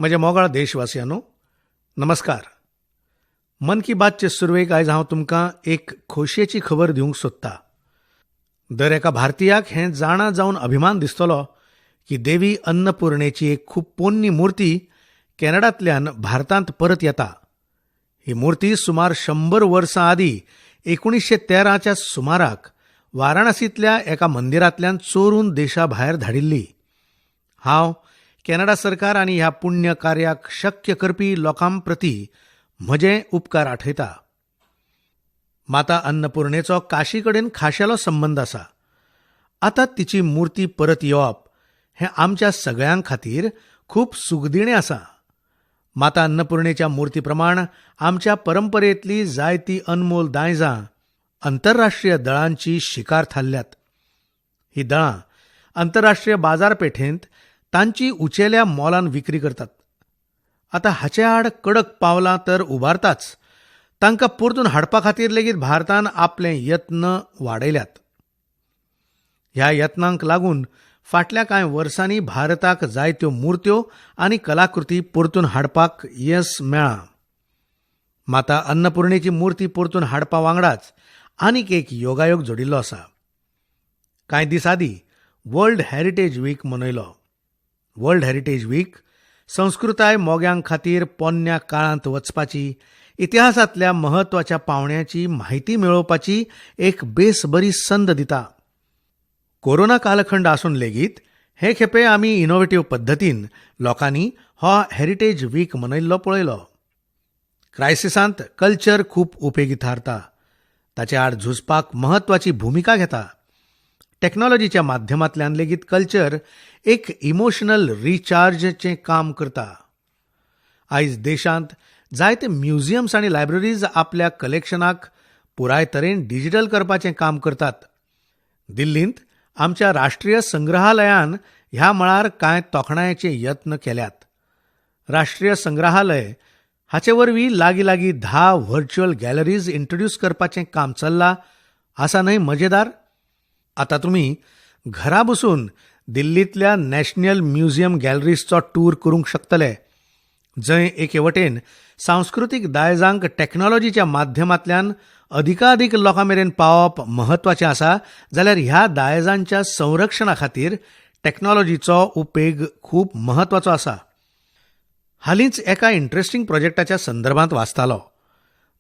म्हज्या मोगाळ देशवासियांनो, नमस्कार. मन की बातचे सुरवेक आयज हांव तुमकां एक खोशयेची खबर दिवंक सोदता. दर एका भारतीयाक हें जाणा जावन अभिमान दिसतलो की देवी अन्नपूर्णेची एक खूब पोन्नी मूर्ती कॅनडांतल्यान भारतांत परत येता. ही मूर्ती सुमार 100 वर्सां आदीं 1913च्या सुमाराक वाराणसींतल्या एका मंदिरांतल्यान चोरून देशा भायर धाडिल्ली. हांव कॅनडा सरकार आनी ह्या पुण्य कार्याक शक्य करपी लोकां प्रती म्हजे उपकार आठयता. माता अन्नपूर्णेचो काशी कडेन खाशेलो संबंद आसा. आतां तिची मूर्ती परत येवप हें आमच्या सगळ्यां खातीर खूब सुखदिणें आसा. माता अन्नपूर्णेच्या मूर्ती प्रमाण आमच्या परंपरेंतली जायती अनमोल दायजां अंतरराष्ट्रीय दळांची शिकार थारल्यात. ही दळां अंतरराष्ट्रीय बाजारपेठेंत तांची उचेल्या मोलान विक्री करतात. आतां हाचे आड कडक पावलां तर उबारताच, तांकां परतून हाडपा खातीर लेगीत भारतान आपले यत्न वाडयल्यात. ह्या यत्नांक लागून फाटल्या कांय वर्सांनी भारताक जायत्यो मूर्त्यो आनी कलाकृती परतून हाडपाक येस मेळ्ळां. माता अन्नपूर्णेची मूर्ती परतून हाडपा वांगडाच आनीक एक योगायोग जोडिल्लो आसा. कांय दीस आदीं वर्ल्ड हेरिटेज वीक मनयलो. वर्ल्ड हेरिटेज वीक संस्कृताय मोग्यां खातीर पोन्न्या काळांत वचपाची, इतिहासांतल्या म्हत्वाच्या पावण्याची म्हायती मेळोवपाची एक बेस बरी संद दिता. कोरोना कालखंड आसून लेगीत हे खेपे आमी इनोव्हेटीव पद्दतीन लोकांनी हो हेरिटेज वीक मनयल्लो पळयलो. क्रायसिसांत कल्चर खूब उपेगी थारता. ताचे आड झुजपाक म्हत्वाची भुमिका घेता. टॅक्नॉलॉजीच्या माध्यमांतल्यान लेगीत कल्चर एक इमोशनल रिचार्जचें काम करता. आयज देशांत जायते म्युझियम्स आनी लायब्ररीज आपल्या कलेक्शनाक पुराय तरेन डिजिटल करपाचें काम करतात. दिल्लींत आमच्या राष्ट्रीय संग्रहालयान ह्या मळार कांय तोखणायेचे यत्न केल्यात. राष्ट्रीय संग्रहालय हाचे वरवीं लागीं लागीं 10 व्हर्च्युअल गॅलरीज इंट्रोड्यूस करपाचें काम चल्लां आसा न्हय मजेदार? आतां तुमी घरा बसून दिल्लींतल्या नॅशनल म्युझियम गॅलरीजचो टूर करूंक शकतले, जंय एके वटेन सांस्कृतीक दायजांक टॅक्नॉलॉजीच्या माध्यमांतल्यान अधिकाधिक लोकां मेरेन पावप म्हत्वाचें आसा, जाल्यार ह्या दायजांच्या संरक्षणा खातीर टॅक्नॉलॉजीचो उपेग खूब म्हत्वाचो आसा. हालींच एका इंट्रस्टींग प्रोजेक्टाच्या संदर्भांत वाचतालो.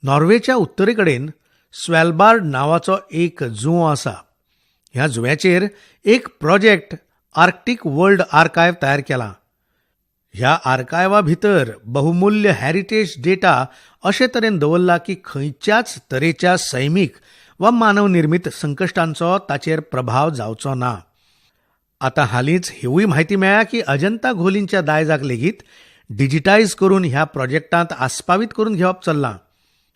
नॉर्वेच्या उत्तरे कडेन स्वेलबार्ड नांवाचो एक जुंवो आसा. ह्या जुंव्याचेर एक प्रोजेक्ट आर्क्टीक वर्ल्ड आर्कायव तयार केला. ह्या आर्कायवा भितर बहुमूल्य हॅरिटेज डेटा अशे तरेन दवरला की खंयच्याच तरेच्या सैमीक वा मानवनिर्मीत संकश्टांचो ताचेर प्रभाव जावचो ना. आतां हालींच हिवूय म्हायती मेळ्ळ्या की अजंता घोलींच्या दायजाक लेगीत डिजिटायज करून ह्या प्रोजेक्टांत आस्पावीत करून घेवप चल्लां.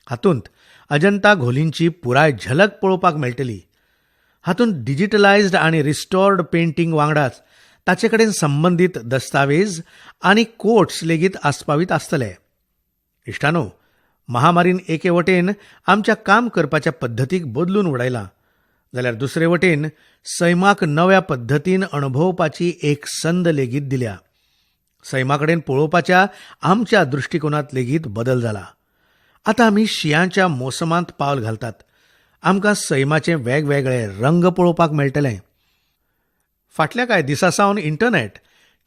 हातूंत अजंता घोलींची पुराय झलक पळोवपाक मेळटली. हातूंत डिजिटलायज्ड आनी रिस्टोर्ड पेंटींग वांगडाच ताचे कडेन संबंदीत दस्तावेज आनी कोट्स लेगीत आस्पावीत आसतले. इश्टानो, महामारीन एके वटेन आमच्या काम करपाच्या पद्दतीक बदलून उडयलां, जाल्यार दुसरे वटेन सैमाक नव्या पद्दतीन अणभवपाची एक संद लेगीत दिल्या. सैमा कडेन पळोवपाच्या आमच्या दृश्टिकोनांत लेगीत बदल जाला. आतां आमी शिंयाच्या मोसमांत पावल घालतात. आमकां सैमाचे वेगवेगळे रंग पळोवपाक मेळटले. फाटल्या कांय दिसां सावन इंटरनेट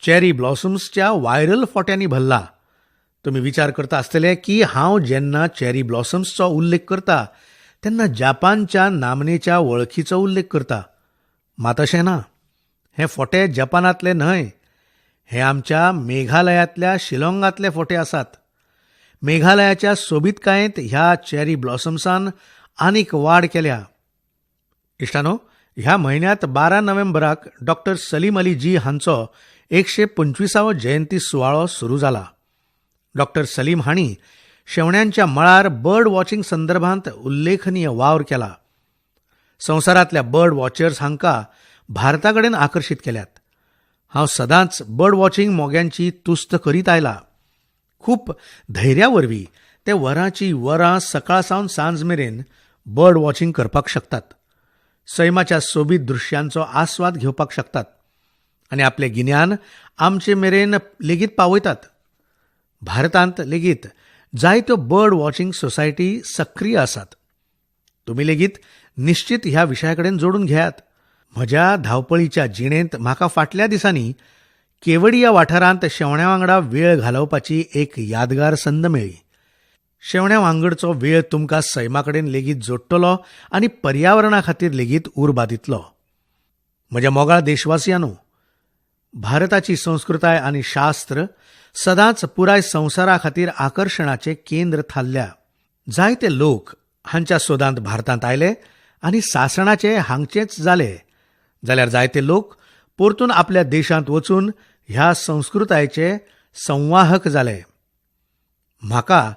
चॅरी ब्लॉसम्सच्या व्हायरल फोट्यांनी भरला. तुमी विचार करता आसतले की हांव जेन्ना चॅरी ब्लॉसम्सचो उल्लेख करता तेन्ना जपानच्या नामनेच्या वळखीचो उल्लेख करता. मात अशें ना. हे फोटे जपानांतले न्हय, हे आमच्या मेघालयांतल्या शिलाँगांतले फोटे आसात. मेघालयाच्या सोबीतकायेंत ह्या चॅरी ब्लॉसम्सान आनीक वाड केल्या. इश्टानो, ह्या म्हयन्यांत 12 नोव्हेंबराक डॉक्टर सलीम अली जी हांचो 125वो जयंती सुवाळो सुरू जाला. डॉक्टर सलीम हांणी शेवण्यांच्या मळार बर्ड वॉचिंग संदर्भांत उल्लेखनीय वावर केला. संवसारांतल्या बर्ड वॉचर्स हांकां भारता कडेन आकर्शीत केल्यात. हांव सदांच बर्ड वॉचिंग मोग्यांची तुस्त करीत आयला. खूब धैर्या वरवीं ते वरांची वरां सकाळ सावन सांज मेरेन बर्ड वॉचिंग करपाक शकतात, सैमाच्या सोबीत दृश्यांचो आस्वाद घेवपाक शकतात आनी आपलें गिन्यान आमचे मेरेन लेगीत पावयतात. भारतांत लेगीत जायत्यो बर्ड वॉचिंग सोसायटी सक्रीय आसात. तुमी लेगीत निश्चीत ह्या विशया कडेन जोडून घेयात. म्हज्या धांवपळीच्या जिणेंत म्हाका फाटल्या दिसांनी केवडिया वाठारांत शेवण्या वांगडा वेळ घालोवपाची एक यादगार संद मेळ्ळी. शेवण्या वांगडचो वेळ तुमकां सैमा कडेन लेगीत जोडटलो आनी पर्यावरणा खातीर लेगीत उर्बा दितलो. म्हज्या मोगाळ देशवासियांनो, भारताची संस्कृताय आनी शास्त्र सदांच पुराय संवसारा खातीर आकर्शणाचें केंद्र थारल्या. जायते लोक हांच्या सोदांत भारतांत आयले आनी सासणाचे हांगचेच जाले, जाल्यार जायते लोक परतून आपल्या देशांत वचून ह्या संस्कृतायेचे संवाहक जाले. म्हाका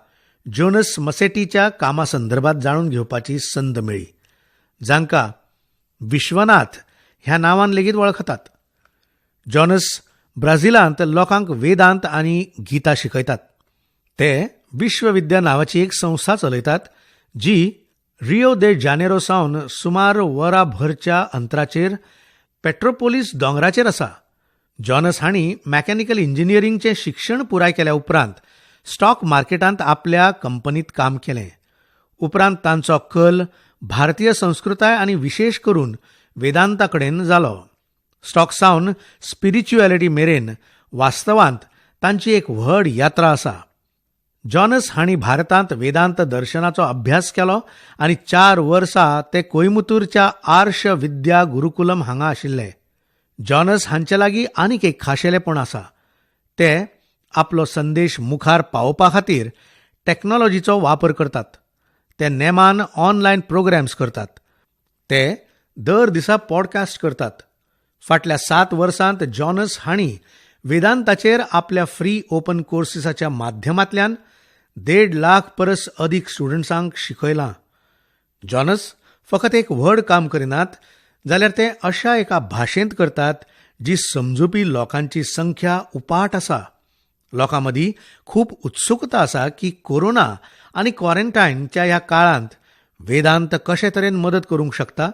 जोनस मसेटीच्या कामा संदर्भात जाणून घेवपाची संद मेळ्ळी, जांकां विश्वनाथ ह्या नांवान लेगीत वळखतात. जॉनस ब्राझिलांत लोकांक वेदांत आनी गीता शिकयतात. ते विश्वविद्या नांवाची एक संस्था चलयतात जी रियो दे जानेरो सावन सुमार वरा भरच्या अंतराचेर पेट्रोपोलीस दोंगराचेर आसा. जॉनस हांणी मॅकॅनिकल इंजिनियरींगचें शिक्षण पुराय केल्या उपरांत स्टॉक मार्केटांत आपल्या कंपनीत काम केलें. उपरांत तांचो कल भारतीय संस्कृताय आनी विशेश करून वेदांता कडेन जालो. स्टॉक सावन स्पिरिच्युएलिटी मेरेन वास्तवांत तांची एक व्हड यात्रा आसा. जॉनस हांणी भारतांत वेदांत दर्शनाचो अभ्यास केलो आनी 4 वर्सां ते कोईमुतूरच्या आर्ष विद्या गुरुकुलम हांगा आशिल्ले. जॉनस हांचे लागीं आनीक एक खाशेलेपण आसा. ते आपलो संदेश मुखार पावोवपा खातीर टॅक्नोलॉजीचो वापर करतात. ते नेमान ऑनलायन प्रोग्रॅम्स करतात. ते दर दिसा पॉडकास्ट करतात. फाटल्या 7 वर्सांत जॉनस हांणी वेदांताचेर आपल्या फ्री ओपन कोर्सिसाच्या माध्यमांतल्यान 1.5 लाख परस अदीक स्टुडंट्सांक शिकयलां. जॉनस फकत एक व्हड काम करिनात, जाल्यार ते अशा एका भाशेंत करतात जी समजुपी लोकांची संख्या उपाट आसा. लोकां मदीं खूब उत्सुकता आसा की कोरोना आनी क्वॉरंटायनच्या ह्या काळांत वेदांत कशे तरेन मदत करूंक शकता.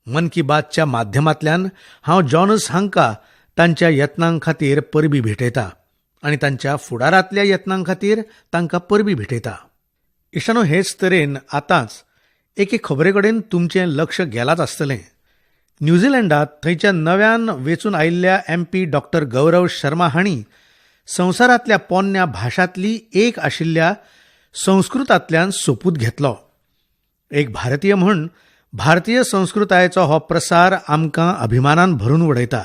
मन की बातच्या माध्यमांतल्यान हांव जॉनस हांकां तांच्या यत्नां खातीर परबी भेटयता आनी तांच्या फुडारांतल्या यत्नां खातीर तांकां परबी भेटयता. इश्टानो, हेच तरेन आतांच एके खबरे कडेन तुमचें लक्ष गेलांच आसतलें. न्यूझीलंडांत थंयच्या नव्यान वेंचून आयिल्ल्या एमपी डॉक्टर गौरव शर्मा हांणी संवसारांतल्या पोन्न्या भाशांतली एक आशिल्ल्या संस्कृतांतल्यान सोपूत घेतलो. एक भारतीय म्हूण भारतीय संस्कृतायेचो हो प्रसार आमकां अभिमानान भरून उडयता.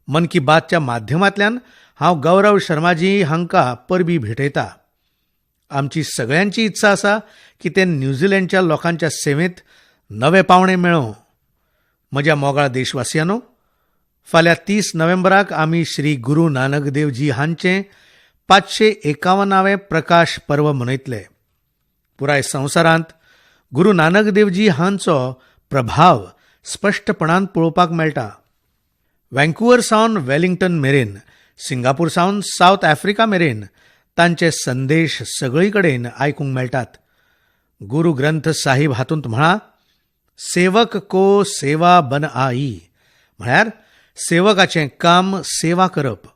मन की बातच्या माध्यमांतल्यान हांव गौरव शर्माजी हांकां परबी भेटयता. आमची सगळ्यांची इत्सा आसा की ते न्यूझीलंडच्या लोकांच्या सेवेंत नवे पावणे मेळोवं. म्हज्या मोगाळ देशवासियांनो, फाल्यां 30 नोव्हेंबराक आमी श्री गुरू नानक देवजी हांचें 551वें प्रकाश पर्व मनयतले. पुराय संवसारांत गुरू नानक देवजी हांचो प्रभाव स्पश्टपणान पळोवपाक मेळटा. व्हँकुवर सावन वेलिंग्टन मेरेन, सिंगापूर सावन सावथ आफ्रिका मेरेन तांचे संदेश सगळी कडेन आयकूंक मेळटात. गुरू ग्रंथ साहिब हातूंत म्हळां, सेवक को सेवा बन आई, म्हळ्यार सेवकाचें काम सेवा करप.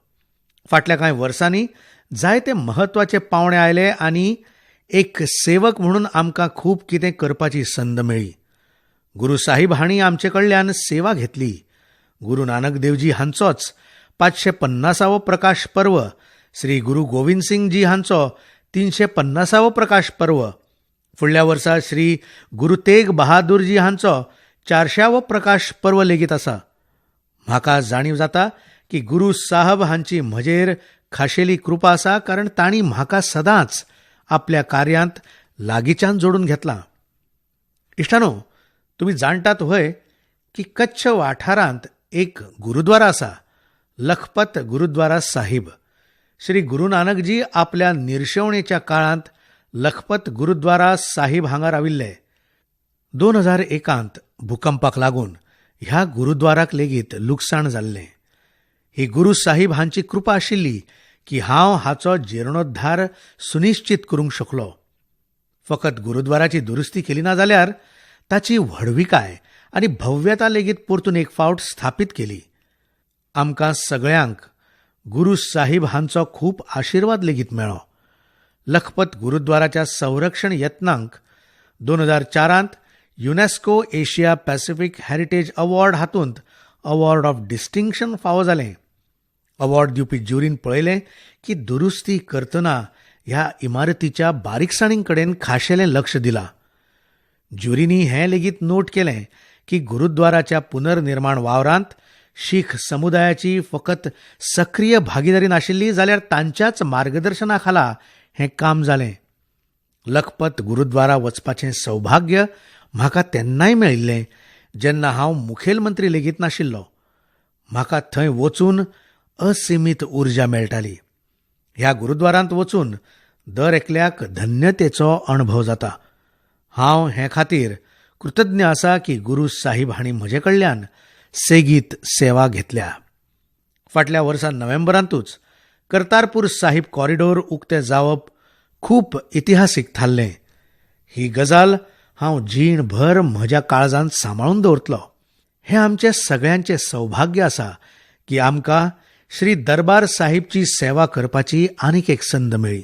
फाटल्या कांय वर्सांनी जायते म्हत्वाचे पावणे आयले आनी एक सेवक म्हणून आमकां खूब कितें करपाची संद मेळ्ळी. गुरू साहिब हांणी आमचे कडल्यान सेवा घेतली. गुरू नानक देवजी हांचोच 550वो प्रकाश पर्व, श्री गुरू गोविंद सिंग जी हांचो 350वो प्रकाश पर्व, फुडल्या वर्सा श्री गुरू तेग बहादूरजी हांचो 400वो प्रकाश पर्व लेगीत आसा. म्हाका जाणीव जाता की गुरू साहब हांची म्हजेर खाशेली कृपा आसा, कारण तांणी म्हाका सदांच आपल्या कार्यांत लागींच्यान जोडून घेतलां. इश्टानो, तुमी जाणटात व्हय की कच्छ वाठारांत एक गुरुद्वारा आसा, लखपत गुरुद्वारा साहिब. श्री गुरू नानकजी आपल्या निर्शेवणेच्या काळांत लखपत गुरुद्वारा साहिब हांगा राविल्ले. 2001 भूकंपाक लागून ह्या गुरुद्वाराक लेगीत लुकसाण जाल्लें. ही गुरू साहिब हांची कृपा आशिल्ली की हांव हाचो जिर्णोद्धार सुनिश्चित करूंक शकलो. फकत गुरुद्वाराची दुरुस्ती केली ना जाल्यार ताची व्हडविकाय आनी भव्यता लेगीत परतून एक फावट स्थापीत केली. आमकां सगळ्यांक गुरू साहिब हांचो खूब आशिर्वाद लेगीत मेळ्ळो. लखपत गुरुद्वाराच्या संरक्षण यत्नांक 2004त UNESCO Asia Pacific heritage award हातूंत अवॉर्ड ऑफ डिस्टिंक्शन फावो जालें. अवॉर्ड दिवपी ज्युरीन पळयलें की दुरुस्ती करतना ह्या इमारतीच्या बारीकसाणीं कडेन खाशेलें लक्ष दिलां. ज्युरींनी हें लेगीत नोट केलें की गुरुद्वाराच्या पुनर्निर्माण वावरांत शीख समुदायाची फकत सक्रीय भागीदारी नाशिल्ली जाल्यार तांच्याच मार्गदर्शना खाला हें काम जालें. लखपत गुरुद्वारा वचपाचें सौभाग्य म्हाका तेन्नाय मेळिल्लें जेन्ना हांव मुखेलमंत्री लेगीत नाशिल्लो. म्हाका थंय वचून असिमीत उर्जा मेळटाली. ह्या गुरुद्वारांत वचून दर एकल्याक धन्यतेचो अणभव जाता. हांव हे खातीर कृतज्ञ आसा की गुरू साहिब हांणी म्हजे कडल्यान सेगीत सेवा घेतल्या. फाटल्या वर्सा नोव्हेंबरांतूच करतारपूर साहिब कॉरिडोर उक्तें जावप खूब इतिहासीक थारलें. ही गजाल हांव जीणभर म्हज्या काळजांत सांबाळून दवरतलो. हें आमचें सगळ्यांचें सौभाग्य आसा की आमकां श्री दरबार साहिबची सेवा करपाची आनीक एक संद मेळ्ळी.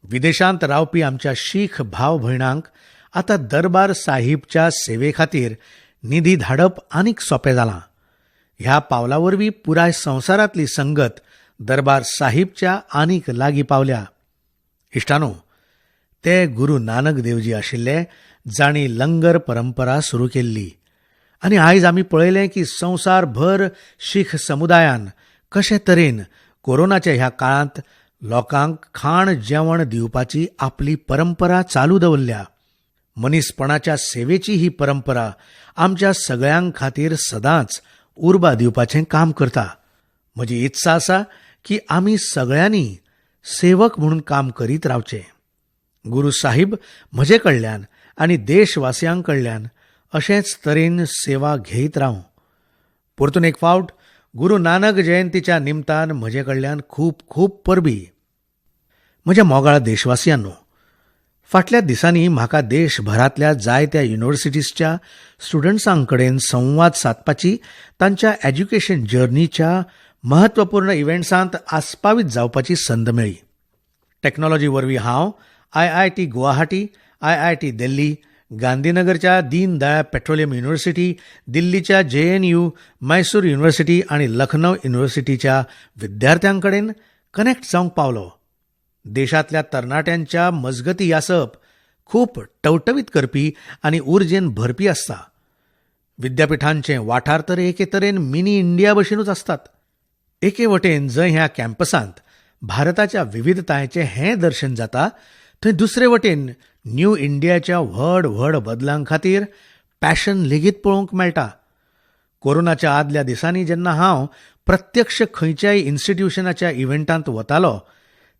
विदेशांत रावपी आमच्या शीख भाव भयणांक आतां दरबार साहिबच्या सेवे खातीर निधी धाडप आनीक सोंपें जालां. ह्या पावला वरवीं पुराय संवसारांतली संगत दरबार साहिबच्या आनीक लागीं पावल्या. इश्टानो, ते गुरू नानक देवजी आशिल्ले जांणी लंगर परंपरा सुरू केल्ली आनी आयज आमी पळयलें की संवसारभर शीख समुदायान कशे तरेन कोरोनाच्या ह्या काळांत लोकांक खाण जेवण दिवपाची आपली परंपरा चालू दवरल्या. मनीसपणाच्या सेवेची ही परंपरा आमच्या सगळ्यां खातीर सदांच उर्बा दिवपाचें काम करता. म्हजी इत्सा आसा की आमी सगळ्यांनी सेवक म्हणून काम करीत रावचें. गुरू साहिब म्हजे कडल्यान आनी देशवासियां कडल्यान अशेंच तरेन सेवा घेयत रावूं. परतून एक फावट गुरू नानक जयंतीच्या निमतान म्हजे कडल्यान खूब खूब परबी. म्हज्या मोगाळ देशवासियांनो, फाटल्या दिसांनी म्हाका देशभरांतल्या जायत्या युनिव्हर्सिटीजच्या स्टुडंट्सां कडेन संवाद सादपाची, तांच्या एज्युकेशन जर्नीच्या म्हत्वपूर्ण इव्हेंट्सांत आस्पावीत जावपाची संद मेळ्ळी. टॅक्नॉलॉजी वरवीं हांव आयआयटी गुवाहाटी, आयआयटी दिल्ली, गांधीनगरच्या दीन दयाळ पेट्रोलियम युनिव्हर्सिटी, दिल्लीच्या जेएनयू, मैसूर युनिव्हर्सिटी आनी लखनौ युनिव्हर्सिटीच्या विद्यार्थ्यां कडेन कनेक्ट जावंक पावलो. देशांतल्या तरणाट्यांच्या मजगती आसप खूब टवटवीत करपी आनी उर्जेन भरपी आसता. विद्यापिठांचे वाठार तर एके तरेन मिनी इंडिया भशेनूच आसतात. एके वटेन जंय ह्या कॅम्पसांत भारताच्या विविधतायेचें हें दर्शन जाता, थंय दुसरे वटेन न्यू इंडियाच्या व्हड व्हड बदलां खातीर पॅशन लेगीत पळोवंक मेळटा. कोरोनाच्या आदल्या दिसांनी जेन्ना हांव प्रत्यक्ष खंयच्याय इन्स्टिट्युशनाच्या इव्हेंटांत वतालो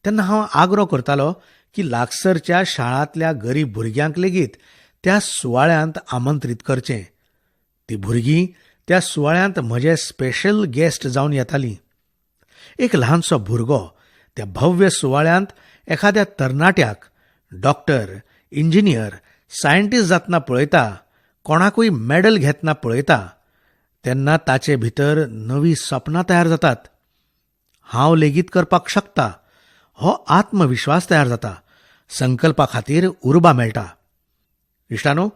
तेन्ना हांव आग्रो करतालो की लागसरच्या शाळांतल्या गरीब भुरग्यांक लेगीत त्या सुवाळ्यांत आमंत्रीत करचें. ती भुरगीं त्या सुवाळ्यांत म्हजे स्पेशल गेस्ट जावन येतालीं. एक ल्हानसो भुरगो त्या भव्य सुवाळ्यांत एखाद्या तरणाट्याक डॉक्टर, इंजिनियर, सायंटिस्ट जातना पळयता, कोणाकूय मॅडल घेतना पळयता तेन्ना ताचे भितर नवीं सपनां तयार जातात. हांव लेगीत करपाक शकता हो आत्मविश्वास तयार जाता. संकल्पा खातीर उर्बा मेळटा. इश्टानो,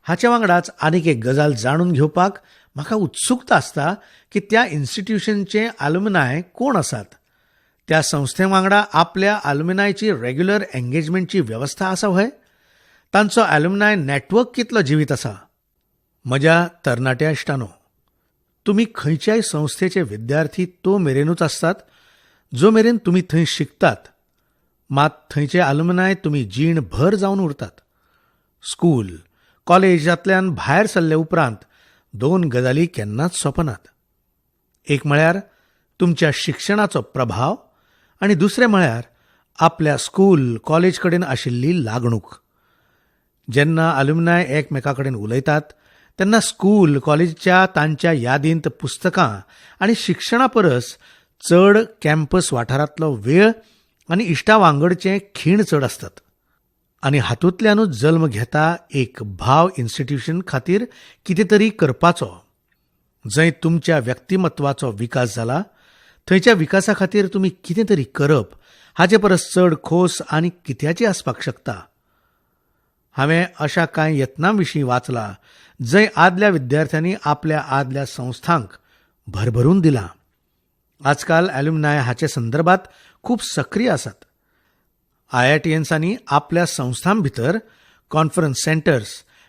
हाचे वांगडाच आनीक एक गजाल जाणून घेवपाक म्हाका उत्सुकता आसता की त्या इन्स्टिट्युशनचे आलुमिनाय कोण आसात, त्या संस्थे वांगडा आपल्या आलुमिनायची रेग्युलर एंगेजमेंटची वेवस्था आसा व्हय, तांचो आलुमिनाय नॅटवर्क कितलो जिवीत आसा. म्हज्या तरणाट्या इश्टानो, तुमी खंयच्याय संस्थेचे विद्यार्थी तो मेरेनूच आसतात जो मेरेन तुमी थंय शिकतात. मात थंयचे आलुमिनाय तुमी जीण भर जावन उरतात. स्कूल कॉलेजांतल्यान भायर सरले उपरांत दोन गजाली केन्नाच सोंपनात. एक म्हळ्यार तुमच्या शिक्षणाचो प्रभाव आनी दुसरें म्हळ्यार आपल्या स्कूल कॉलेज कडेन आशिल्ली लागणूक. जेन्ना आलुमिनाय एकमेका कडेन उलयतात तेन्ना स्कूल कॉलेजच्या तांच्या यादींत पुस्तकां आनी शिक्षणा परस चड कॅम्पस वाठारांतलो वेळ आनी इश्टा वांगडचे खीण चड आसतात. आनी हातूंतल्यानूच जल्म घेता एक भाव इन्स्टिट्यूशन खातीर कितें तरी करपाचो. जंय तुमच्या व्यक्तिमत्वाचो विकास जाला थंयच्या विकासा खातीर तुमी कितें तरी करप हाचे परस चड खोस आनी कित्याची आसपाक शकता? हांवें अशा कांय यत्नां विशीं वाचलां जंय आदल्या विद्यार्थ्यांनी आपल्या आदल्या संस्थांक भरभरून दिलां. आजकाल ॲल्युमनाय हाचे संदर्भात खूब सक्रीय आसात. आयआयटीएन्सांनी आपल्या संस्थां भितर conference centres,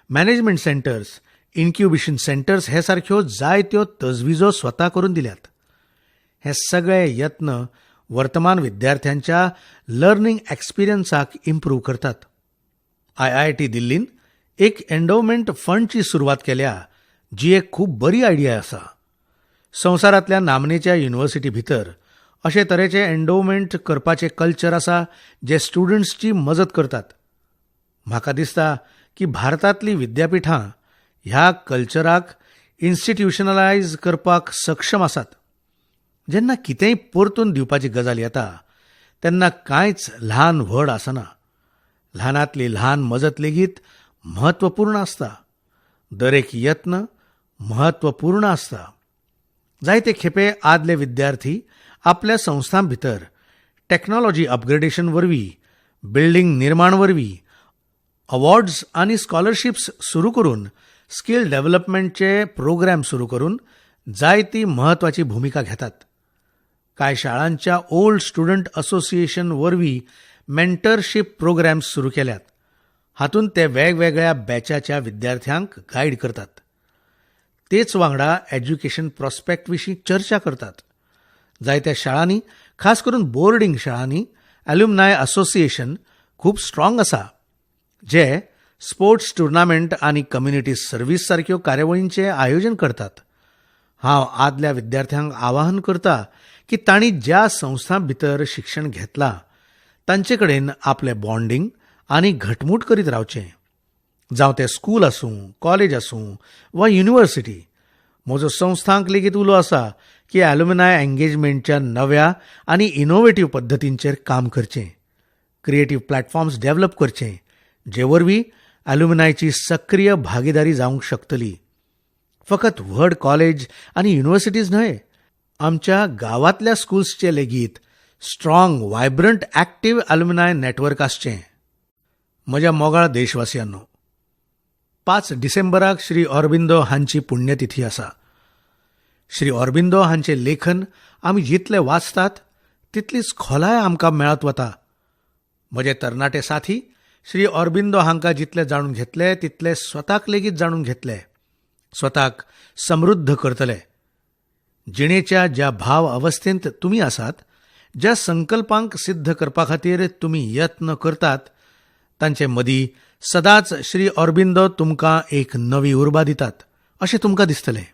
management centres, incubation centres हे सारक्यो जायत्यो तजविजो स्वता करून दिल्यात. हे सगळे यत्न वर्तमान विद्यार्थ्यांच्या लर्निंग एक्सपिरियन्साक इम्प्रूव करतात. आयआयटी दिल्लीन एक एन्डोवमेंट फंडची सुरवात केल्या, जी एक खूब बरी आयडिया आसा. संवसारांतल्या नामनेच्या युनिव्हर्सिटी भितर अशे तरेचे एन्डोवमेंट करपाचें कल्चर आसा जे स्टुडंट्सची मजत करतात. म्हाका दिसता की भारतांतलीं विद्यापिठां ह्या कल्चराक इन्स्टिट्युशनलायज करपाक सक्षम आसात. जेन्ना कितेंय परतून दिवपाची गजाल येता तेन्ना कांयच ल्हान व्हड आसना. ल्हानांतली ल्हान मजत लेगीत म्हत्वपूर्ण आसता. दरेक यत्न म्हत्वपूर्ण आसता. जायते खेपे आदले विद्यार्थी आपल्या संस्थां भितर टॅक्नॉलॉजी अपग्रेडेशन वरवीं, बिल्डींग निर्माण वरवीं, अवॉर्ड्स आनी स्कॉलरशिप्स सुरू करून, स्कील डेव्हलपमेंटचे प्रोग्राम सुरू करून जायती म्हत्वाची भुमिका घेतात. कांय शाळांच्या ओल्ड स्टुडंट असोसिएशन वरवीं मेंटरशीप प्रोग्राम्स सुरू केल्यात. हातूंत ते वेगवेगळ्या बॅचाच्या विद्यार्थ्यांक गायड करतात. तेच वांगडा एज्युकेशन प्रॉस्पेक्ट विशीं चर्चा करतात. जायत्या शाळांनी, खास करून बोर्डिंग शाळांनी ॲल्युमनाय असोसिएशन खूब स्ट्रॉंग आसा, जे स्पोर्ट्स टुर्नामेंट आनी कम्युनिटी सर्वीस सारक्यो कार्यावळींचें आयोजन करतात. हांव आदल्या विद्यार्थ्यांक आवाहन करता की तांणी ज्या संस्थां भितर शिक्षण घेतलां तांचे कडेन आपलें बॉन्डिंग आनी घटमूट करीत रावचें. जावं तें स्कूल आसूं, कॉलेज आसूं वा युनिव्हर्सिटी. म्हजो संस्थांक लेगीत उलो आसा की ॲल्युमिनाय एंगेजमेंटच्या नव्या आनी इनोवेटीव पद्दतींचेर काम करचें, क्रिएटीव प्लॅटफॉर्म्स डेव्हलप करचें, जे वरवीं ॲल्युमिनायची सक्रीय भागिदारी जावंक शकतली. फकत व्हड कॉलेज आनी युनिव्हर्सिटीज न्हय, आमच्या गांवांतल्या स्कुल्सचे लेगीत strong, vibrant, active alumni network आसचें. म्हज्या मोगाळ देशवासियांनो, 5 डिसेंबराक श्री ऑरबिंदो हांची पुण्यतिथी आसा. श्री ऑरबिंदो हांचें लेखन आमी जितलें वाचतात तितलीच खोलाय आमकां मेळत वता. म्हजे तरणाटे साथी श्री ऑरबिंदो हांकां जितले जाणून घेतले तितले स्वताक लेगीत जाणून घेतले, स्वताक समृद्ध करतले. जिणेच्या ज्या भाव अवस्थेंत तुमी आसात, ज्या संकल्पांक सिद्ध करपा खातीर तुमी यत्न करतात, तांचे मदीं सदांच श्री ऑरबिंदो तुमकां एक नवी उर्बा दितात अशें तुमकां दिसतलें.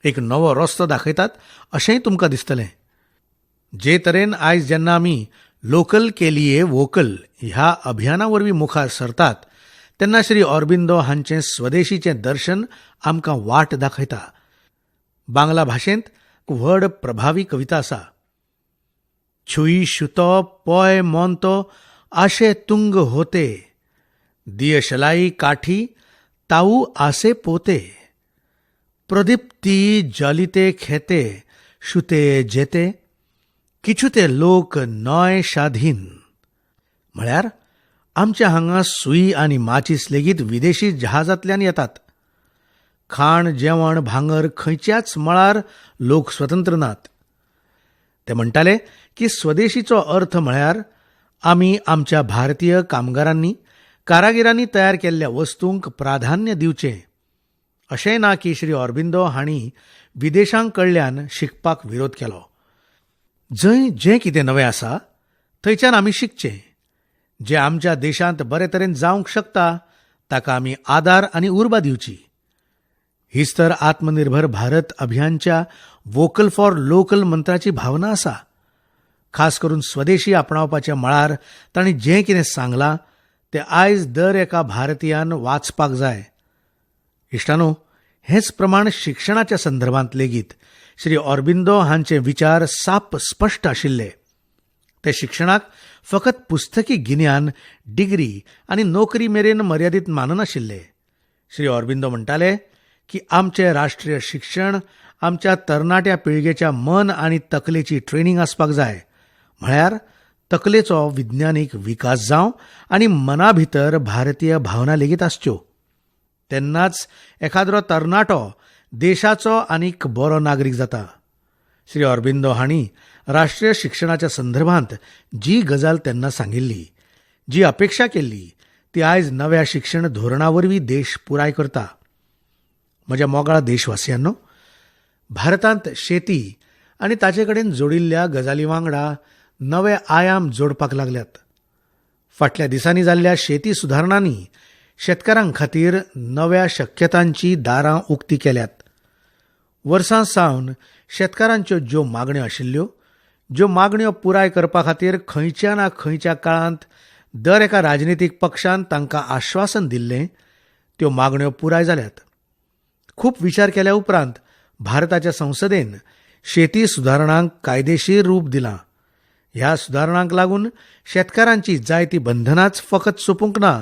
एक नवो रस्तो दाखयतात अशेंय तुमकां दिसतलें. जे तरेन आयज जेन्ना आमी लोकल के लिए वोकल ह्या अभियाना वरवीं मुखार सरतात तेन्ना श्री ऑरबिंदो हांचें स्वदेशीचें दर्शन आमकां वाट दाखयता. बांगला भाशेंत व्हड प्रभावी कविता आसा. छुई शुतो पोय मोंतो आशे तुंग होते, दियशलाई काठी ताऊ आसे पोते, प्रदीप्ती जलिते खेते शुते जेते, किछुते लोक नॉय शाधीन. म्हळ्यार आमच्या हांगा सुई आनी माचीस लेगीत विदेशी जहाजांतल्यान येतात. खाण जेवण भांगर खंयच्याच मळार लोक स्वतंत्र नात. ते म्हणटाले की स्वदेशीचो अर्थ म्हळ्यार आमी आमच्या भारतीय कामगारांनी, कारागिरांनी तयार केल्ल्या वस्तूंक प्राधान्य दिवचें. अशेंय ना की श्री ऑरबिंदो हांणी विदेशां कडल्यान शिकपाक विरोध केलो. जंय जें कितें नवें आसा थंयच्यान आमी शिकचें. जें आमच्या देशांत बरे तरेन जावंक शकता ताका आमी आदार आनी उर्बा दिवची. हीच तर आत्मनिर्भर भारत अभियानच्या वोकल फॉर लोकल मंत्राची भावना आसा. खास करून स्वदेशी आपणावपाच्या मळार तांणी जें कितें सांगलां तें आयज दर एका भारतीयान वाचपाक जाय. इश्टानो, हेच प्रमाण शिक्षणाच्या संदर्भांत लेगीत श्री ऑरबिंदो हांचे विचार साप स्पश्ट आशिल्ले. ते शिक्षणाक फकत पुस्तकी गिन्यान, डिग्री आनी नोकरी मेरेन मर्यादीत माननाशिल्ले. श्री ऑरबिंदो म्हणटाले की आमचें राष्ट्रीय शिक्षण आमच्या तरणाट्या पिळगेच्या मन आनी तकलेची ट्रेनींग आसपाक जाय. म्हळ्यार तकलेचो विज्ञानीक विकास जावं आनी मना भितर भारतीय भावना लेगीत आसच्यो. तेन्नाच एखाद्रो तरणाटो देशाचो आनीक बरो नागरीक जाता. श्री अरबिंदो हांणी राष्ट्रीय शिक्षणाच्या संदर्भांत जी गजाल तेन्ना सांगिल्ली, जी अपेक्षा केल्ली, ती आयज नव्या शिक्षण धोरणा वरवीं देश पुराय करता. म्हज्या मोगाळ देशवासियांनो, भारतांत शेती आनी ताचे कडेन जोडिल्ल्या गजाली वांगडा नवे आयाम जोडपाक लागल्यात. फाटल्या दिसांनी जाल्ल्या शेती सुदारणांनी शेतकारां खातीर नव्या शक्यतांची दारां उक्ती केल्यात. वर्सां सावन शेतकारांच्यो ज्यो मागण्यो आशिल्ल्यो, ज्यो मागण्यो पुराय करपा खातीर खंयच्या ना खंयच्या काळांत दर एका राजनितीक पक्षान तांकां आश्वासन दिल्लें, त्यो मागण्यो पुराय जाल्यात. खूब विचार केल्या उपरांत भारताच्या संसदेन शेती सुदारणांक कायदेशीर रूप दिलां. ह्या सुदारणांक लागून शेतकारांची जायती बंधनाच फकत सोंपूंक ना,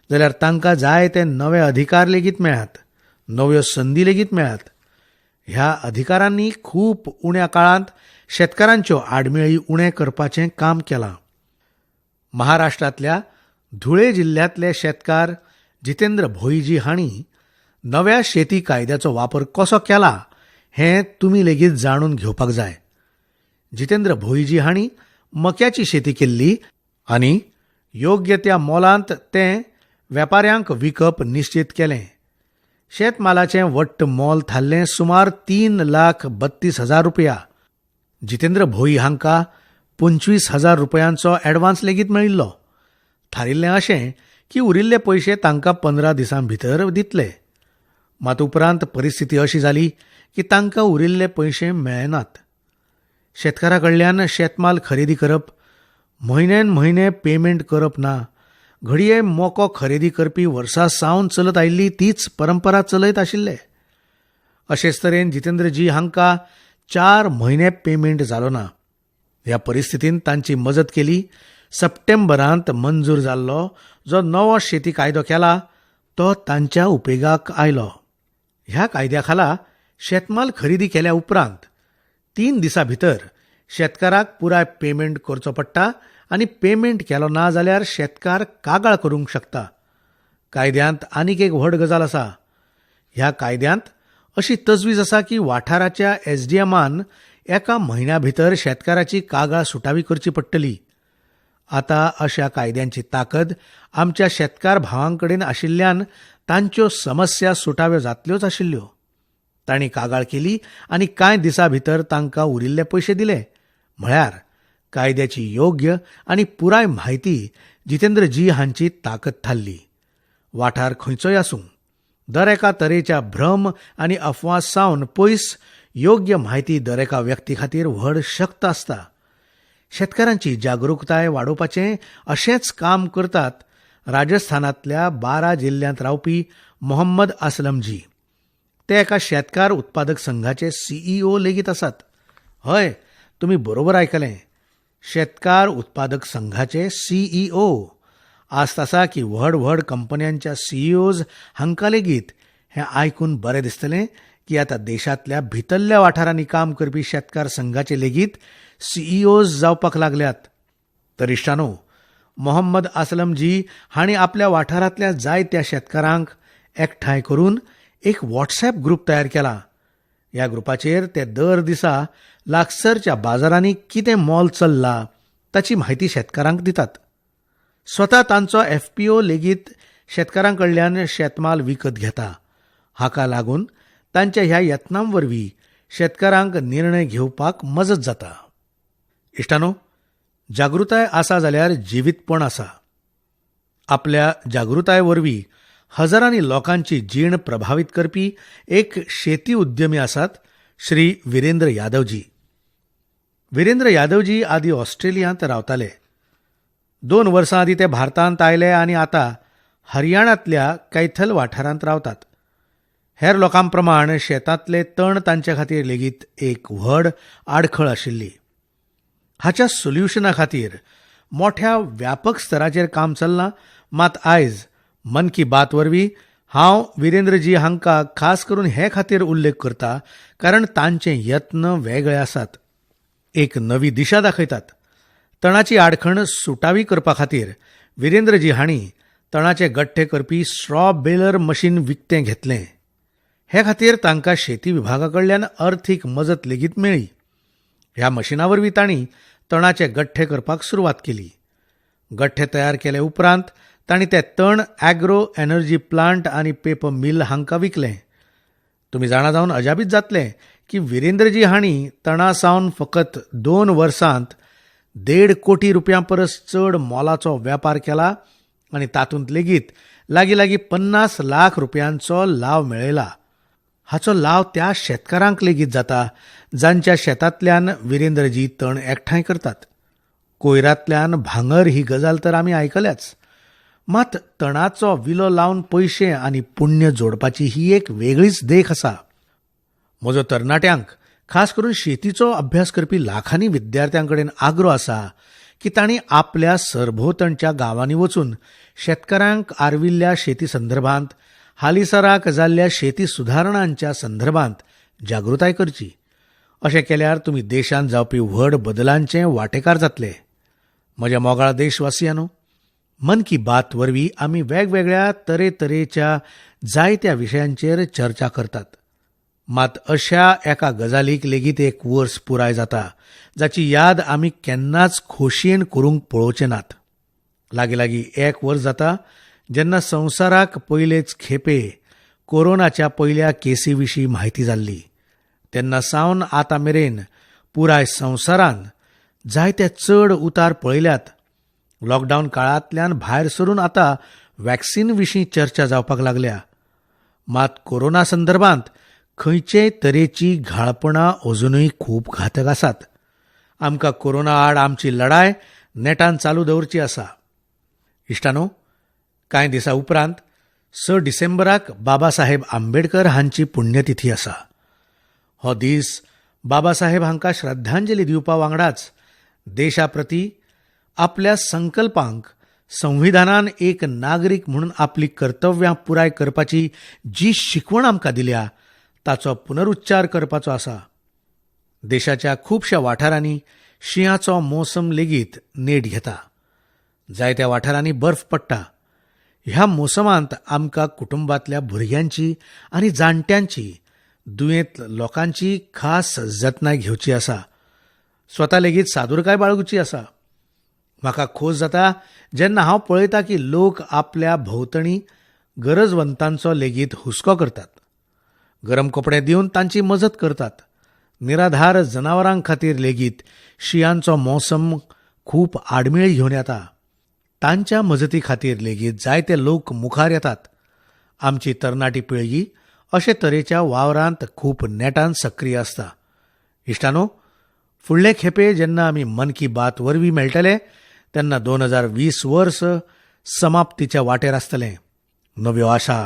जाल्यार तांकां जाय ते नवे अधिकार लेगीत मेळ्ळ्यात, नव्यो संदी लेगीत मेळ्ळ्यात. ह्या अधिकारांनी खूब उण्या काळांत शेतकारांच्यो आडमेळी उणें करपाचें काम केलां. महाराष्ट्रांतल्या धुळे जिल्ल्यांतले शेतकार जितेंद्र भोईजी हांणी नव्या शेती कायद्याचो वापर कसो केला हें तुमी लेगीत जाणून घेवपाक जाय. जितेंद्र भोईजी हांणी मक्याची शेती केल्ली आनी योग्य त्या मोलांत तें वेपाऱ्यांक विकप निश्चीत केलें. शेतमालाचें वट्ट मोल थारलें सुमार 3,32,000 रुपया. जितेंद्र भोई हांकां 25,000 रुपयांचो ॲडवान्स लेगीत मेळिल्लो. थारिल्लें अशें की उरिल्ले पयशे तांकां 15 दिसां भितर दितले. मात उपरांत परिस्थिती अशी जाली की तांकां उरिल्ले पयशे मेळ्ळे नात. शेतकारा कडल्यान शेतमाल खरेदी करप, म्हयन्यान म्हयने पेमेंट करप ना, घडये मको खरेदी करपी वर्सां सावन चलत आयिल्ली तीच परंपरा चलयत आशिल्ले. अशेच तरेन जितेंद्रजी हांकां 4 म्हयने पेमेंट जालो ना. ह्या परिस्थितीन तांची मजत केली. सप्टेंबरांत मंजूर जाल्लो जो नवो शेती कायदो केला तो तांच्या उपेगाक आयलो. ह्या कायद्या खाला शेतमाल खरेदी केल्या उपरांत 3 दिसां भितर शेतकाराक पुराय पेमेंट करचो पडटा आनी पेमेंट केलो ना जाल्यार शेतकार कागाळ करूंक शकता. कायद्यांत आनीक एक व्हड गजाल आसा. ह्या कायद्यांत अशी तजवीज आसा की वाठाराच्या एसडीएमान एका म्हयन्या भितर शेतकाराची कागाळ सुटावी करची पडटली. आतां अशा कायद्यांची ताकद आमच्या शेतकार भावां कडेन आशिल्ल्यान तांच्यो समस्या सुटाव्यो जातल्योच आशिल्ल्यो. तांणी कागाळ केली आनी कांय दिसां भितर तांकां उरिल्ले पयशे दिले. म्हळ्यार कायद्याची योग्य आनी पुराय म्हायती जितेंद्रजी हांची ताकद थारली. वाठार खंयचोय आसूं, दर एका तरेच्या भ्रम आनी अफवा सावन पयस योग्य म्हायती दर एका व्यक्ती खातीर व्हड शक्त आसता. शेतकारांची जागृताय वाडोवपाचें अशेंच काम करतात राजस्थानांतल्या 12 जिल्ल्यांत रावपी मोहम्मद असलमजी. ते एका शेतकार उत्पादक संघाचे सीईओ लेगीत आसात. हय, तुमी बरोबर आयकलें, शेतकार उत्पादक संघाचे सीईओ. आस्त आसा की व्हड व्हड कंपन्यांच्या सीईओज हांकां लेगीत हें आयकून बरें दिसतलें की आतां देशांतल्या भितरल्या वाठारांनी काम करपी शेतकार संघाचे लेगीत सीईओज जावपाक लागल्यात. तर इश्टानो, मोहम्मद असलमजी हांणी आपल्या वाठारांतल्या जायत्या शेतकारांक एकठांय करून एक व्हॉट्सॲप ग्रुप तयार केला. ह्या ग्रुपाचेर ते दर दिसा लागसरच्या बाजारांनी कितें मोल चल्ला ताची म्हायती शेतकारांक दितात. स्वता तांचो एफपीओ लेगीत शेतकारां कडल्यान शेतमाल विकत घेता. हाका लागून तांच्या ह्या यत्नां वरवीं शेतकारांक निर्णय घेवपाक मजत जाता. इश्टानो, जागृताय आसा जाल्यार जिवीतपण आसा. आपल्या जागृताय वरवीं हजारांनी लोकांची जीण प्रभावीत करपी एक शेती उद्यमी आसात श्री विरेंद्र यादवजी. विरेंद्र यादवजी आदी ऑस्ट्रेलियांत रावताले. 2 वर्सां आदीं ते भारतांत आयले आनी आतां हरियाणांतल्या कैथल वाठारांत रावतात. हेर लोकां प्रमाण शेतांतले तण तांचे खातीर लेगीत एक व्हड आडखळ आशिल्ली. हाच्या सोल्युशना खातीर मोठ्या व्यापक स्तराचेर काम चल्लां. मात आयज मन की बात वरवीं हांव विरेंद्रजी हांकां खास करून हे खातीर उल्लेख करता कारण तांचे यत्न वेगळे आसात, एक नवी दिशा दाखयतात. तणाची आडखण सुटावी करपा खातीर विरेंद्रजी हांणी तणाचे गठ्ठे करपी स्ट्रॉ बेलर मशीन विकतें घेतलें. हे खातीर तांकां शेती विभागा कडल्यान अर्थीक मजत लेगीत मेळ्ळी. ह्या मशिना वरवीं तांणी तणाचे गठ्ठे करपाक सुरवात केली. गठ्ठे तयार केले उपरांत तांणी ते तण ॲग्रो एनर्जी प्लांट आनी पेपर मिल हांकां विकलें. तुमी जाणा जावन अजापीत जातले की विरेंद्रजी हांणी तणा सावन फकत 2 वर्सांत 1.5 कोटी रुपयां परस चड मोलाचो वेपार केला आनी तातूंत लेगीत लागीं लागीं 50 लाख रुपयांचो लाव मेळयला. हाचो लाव त्या शेतकारांक लेगीत जाता जांच्या शेतांतल्यान विरेंद्रजी तण एकठांय करतात. कोयरांतल्यान भांगर ही गजाल तर आमी आयकल्याच, मात तणाचो विलो लावन पयशे आनी पुण्य जोडपाची ही एक वेगळीच देख आसा. म्हजो तरणाट्यांक, खास करून शेतीचो अभ्यास करपी लाखांनी विद्यार्थ्यां कडेन आग्रो आसा की तांणी आपल्या सरभोंवतणच्या गांवांनी वचून शेतकारांक आर्विल्ल्या शेती संदर्भांत, हालींसराक जाल्ल्या शेती सुदारणांच्या संदर्भांत जागृताय करची. अशें केल्यार तुमी देशांत जावपी व्हड बदलांचे वांटेकार जातले. म्हज्या मोगाळ देशवासियांनो, मन की बात वरवीं आमी वेगवेगळ्या तरेतरेच्या जायत्या विशयांचेर चर्चा करतात. मात अशा एका गजालीक लेगीत एक वर्स पुराय जाता जाची याद आमी केन्नाच खोशयेन करूंक पळोवचे नात. लागीं लागीं 1 वर्स जाता जेन्ना संवसाराक पयलेच खेपे कोरोनाच्या पयल्या केसी विशीं म्हायती जाल्ली. तेन्ना सावन आतां मेरेन पुराय संवसारान जायते चड उतार पळयल्यात. लॉकडावन काळांतल्यान भायर सरून आतां वॅक्सिन विशीं चर्चा जावपाक लागल्या. मात कोरोना संदर्भांत खंयचेय तरेची घाळपणां अजुनूय खूब घातक आसात. आमकां कोरोना आड आमची लढाय नेटान चालू दवरची आसा. इश्टानो, कांय दिसां उपरांत 6 डिसेंबराक बाबासाहेब आंबेडकर हांची पुण्यतिथी आसा. हो दीस बाबासाहेब हांकां श्रद्धांजली दिवपा वांगडाच देशा प्रती आपल्या संकल्पांक संविधानान एक नागरीक म्हणून आपली कर्तव्यां पुराय करपाची जी शिकवण आमकां दिल्या ताचो पुनरुच्चार करपाचो आसा. देशाच्या खुबश्या वाठारांनी शिंयाचो मोसम लेगीत नेट घेता. जायत्या वाठारांनी बर्फ पडटा. ह्या मोसमांत आमकां कुटुंबांतल्या भुरग्यांची आनी जाणट्यांची, दुयेंत लोकांची खास जतनाय घेवची आसा. स्वता लेगीत सादुरकाय बाळगुची आसा. म्हाका खोस जाता जेन्ना हांव पळयता की लोक आपल्या भोंवतणी गरजवंतांचो लेगीत हुस्को करतात, गरम कपडे दिवन तांची मजत करतात. निराधार जनावरां खातीर लेगीत शिंयांचो मोसम खूब आडमेळी घेवन येता. तांच्या मजती खातीर लेगीत जायते लोक मुखार येतात. आमची तरणाटी पिळगी अशे तरेच्या वावरांत खूब नेटान सक्रीय आसता. इश्टानो, फुडले खेपे जेन्ना आमी मन की बात वरवीं मेळटले तेन्ना 2020 वर्स समाप्तीच्या वाटेर आसतलें. नव्यो आशा,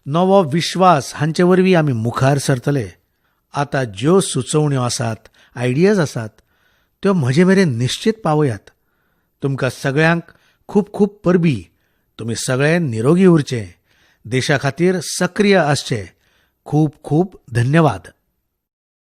नवो विश्वास हांचे वरवीं आमी मुखार सरतले. आतां ज्यो सुचोवण्यो आसात, आयडियाज आसात, त्यो म्हजे मेरेन निश्चित पावयात. तुमकां सगळ्यांक खूब खूब परबी. तुमी सगळे निरोगी उरचे, देशा खातीर सक्रीय आसचे. खूब खूब धन्यवाद.